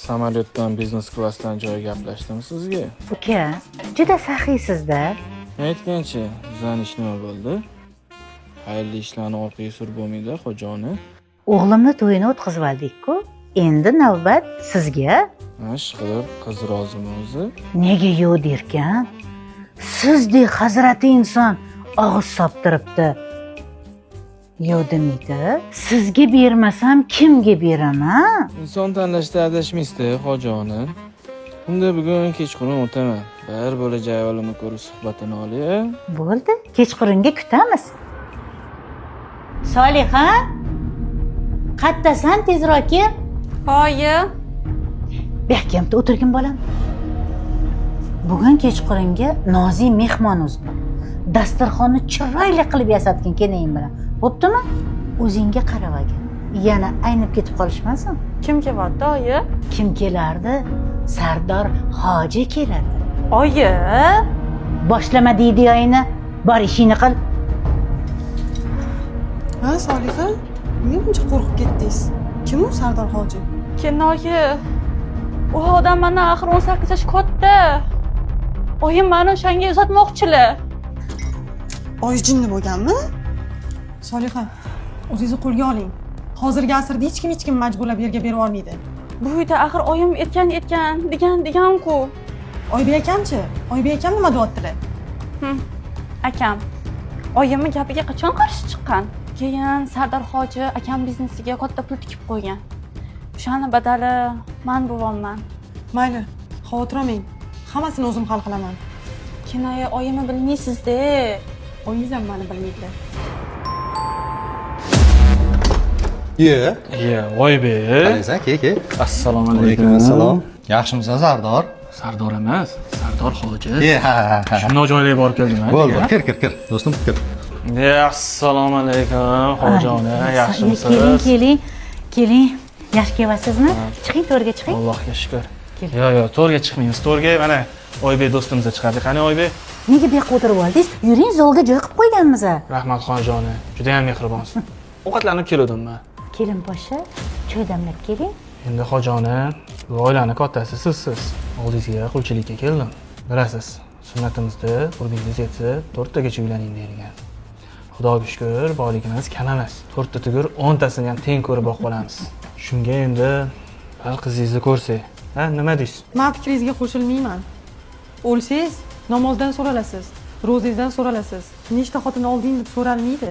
Samolyotdan biznes klassdan joy gaplashdim sizga. Uka, juda saxiysizda. Aytgancha, bizani ish nima bo'ldi? Xayrli ishlarni orqaga surib bo'lmaydi, xojoni. O'g'limni to'yini o'tkazib oldik-ku. Endi navbat sizga. Ish qilib, qiz rozimi o'zi? Nega yo'q derkan? Sizdek hazrati inson og'iz soptiribdi. Yo'q demaydi. Sizga bermasam kimga beraman? Inson tanlashda adashmaysiz, xojoni. Unda bugun kechqurun o'taman. Bir bo'lajak ayolimni ko'rib suhbatini olay. Bo'ldi, kechqurunga kutamiz. Soliha, qattasan, tezroq kel. Oyi. Bu yoqqa ham o'tirgin, bolam. Bugun kechqurunga nozik mehmonimiz bor. Dasturxonni chiroyli qilib yasatgin keling bilan. Bo'ptimi? O'zingga qarab olgin. Yana aynib ketib qolishmasin. Kim kelyapti, oyi? Kim kelardi? Sardor hoji keladi. Oyi. Boshlama deydi yoyini. Bor, ishingni qil. Ha, Soliha, nega buncha qo'rqib ketdingiz? Kim u Sardor hoji? Kennoyi. U odam mendan axir 18 yosh katta. Oyim mani o'shanga uzatmoqchilar. Oyi jinni bo'lganmi? Soliha, o'zingizni qo'lga oling. Hozirgi asrda hech kim hech kim majburlab yerga berib olmaydi. Bu uyda axir oyim aytgan aytgan, degan degan-ku. Oybek akamchi? Oybek akam nima deyaptilar? Akam oyimni gapiga qachon qarshi chiqqan? Keyin Sardor hoji akam biznesiga katta pul tikib qo'ygan. O'shani badali man bo'lyapman. Mayli, xavotir olmang. Hammasini o'zim hal qilaman. Kennoyi, oyimni bilmaysiz-da. Oyingiz ham mani bilmaydilar. Ye. Iya, voy be. Qalaysan, ke, ke. Assalomu Alaykum assalom. Yaxshimisan, Sardor? Sardor emas, Sardor hoji. Ye, ha, ha, ha. Shundoq joylarga borib keldim. Bo'ldi, kir, kir, kir. Do'stim, kir. Ye, assalomu alaykum, xojoni, yaxshimisiz? Keling, keling. Keling. Yaxshi kelyapsizmi? Chiqing, to'rga chiqing. Allohga shukr. Yo'q, yo'q, to'rga chiqmaymiz. To'rga mana Oybek do'stimiz chiqadi. Qani Oybek? Nega bu yoqqa o'tirib oldingiz? Yuring, zalga joy qilib qo'yganmiz. Rahmat, xonajoni. Juda ham mehribonsiz. Ovqatlanib keluvdim men. Kelin poshsha, choy damlab keling. Endi xojoni, bu oilani kattasi sizsiz. Oldingizga qulchilikka keldim. Bilasiz, sunnatimizda qurbingiz yetsa, to'rttagacha uylaning deyilgan. Xudoga shukr, boyligimiz kam emas. To'rtta tugur, 10tasini ham teng ko'rib boqib olamiz. Shunga endi bir qizingizni ko'rsak, ha, nima deysiz? Men fikringizga qo'shilmayman. O'lsangiz namozdan so'ralasiz, ro'zangizdan so'ralasiz. Nechta xotin olding deb so'ralmaydi.